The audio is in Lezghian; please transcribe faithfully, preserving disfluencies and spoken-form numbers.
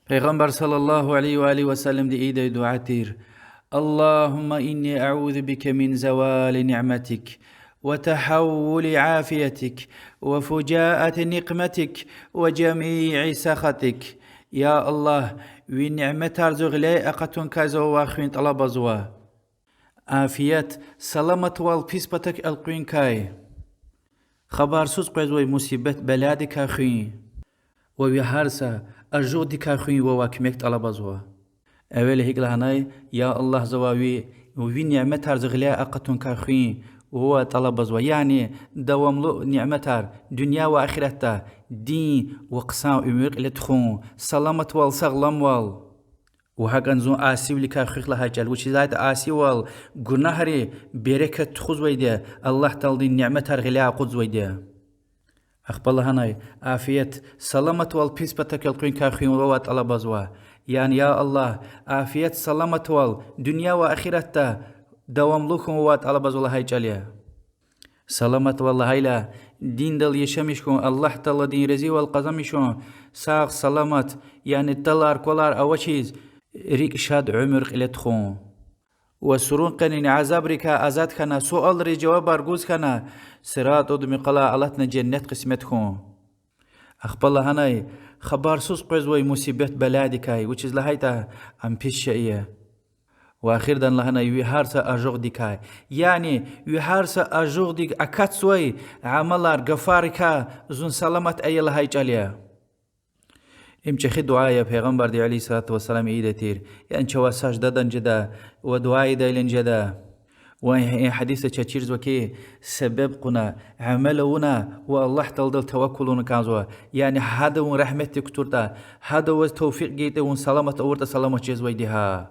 Пайгъамбар صلى الله عليه وآله وسلمди ийидай дуьа тир: اللهم إني أعوذ بك من زوال نعمتك وتحول عافيتك وفجاءة نقمتك وجميع سخطك. Я Аллагь, ви няметар зи гъиляй акъатункай за вавай хуьн тӀалабзава. Афият, саламатвал пис патак элкъуьнкай, хабарсуз къвезвай мусибат-белядикай хуьн ва ви гьар са ажугъдикай хуьн вавай куьмек тӀалабзава. Эвел гьикӀ лагьанай: я Аллагь, за вавай ви няметар зи гъиляй акъатункай хуьн вавай тӀалабзава, яни давамлу няметар дуьнья ва ахиратда, дин ва хъсан уьмуьр кьиле тухун, саламатвал, сагъламвал. Ва гьакӀни зун асивиликай хуьх лагьай чӀал, вучиз лагьайтӀа асивал гунагьри берекат тухузвайди я, Аллагь Тааладин няметар гъиляй акъудзавайди я. Ахпа лагьанай: афият, саламатвал пис патак элкъуьнкай хуьн вавай тӀалабзава. Яни, я Аллагь, афият, саламатвал дуьнья ва ахиратда давамлу хьун вавай тӀалабзава лагьай чӀал я. Саламатвал лагьайла, диндал яшамиш хьун, Аллагь Тааладин разивал къазанмиш хьун, сагъ-саламат, яни талар-квалар авачиз, рикӀ шад уьмуьр кьиле тухун. Ва сурун къенин азабрикай азад хьана, суалриз жавабар гуз хьана, сиратӀуд муькъвелай алатна женнет къисмет хьун. Ахпа лагьанай: хабарсуз къвезвай мусибат-белядикай, вучиз лагьайтӀа ам пис шей я. Ва ахирдани лагьанай: ви гьар са ажугъдикай, яни ви гьар са ажугъдик акатзавай амалар, гафарикай зун саламат ая лагьай чӀал я. Им чӀехи дуьа я, Пайгъамбарди عليه الصلاة والسلام ийидай тир. Яни чавай саждадани жеда ва дуьа ийидайла жеда. Ва и гьадисда чаз чирзава хьи, себеб кьуна, амал авуна ва Аллагь Тааладал таваккул авуна кӀанзава. Яни гьада вун рагьметдик кутуртӀа, гьада ваз тавфикь гайитӀа, вун саламат авуртӀа, саламат жезвайди я гьа.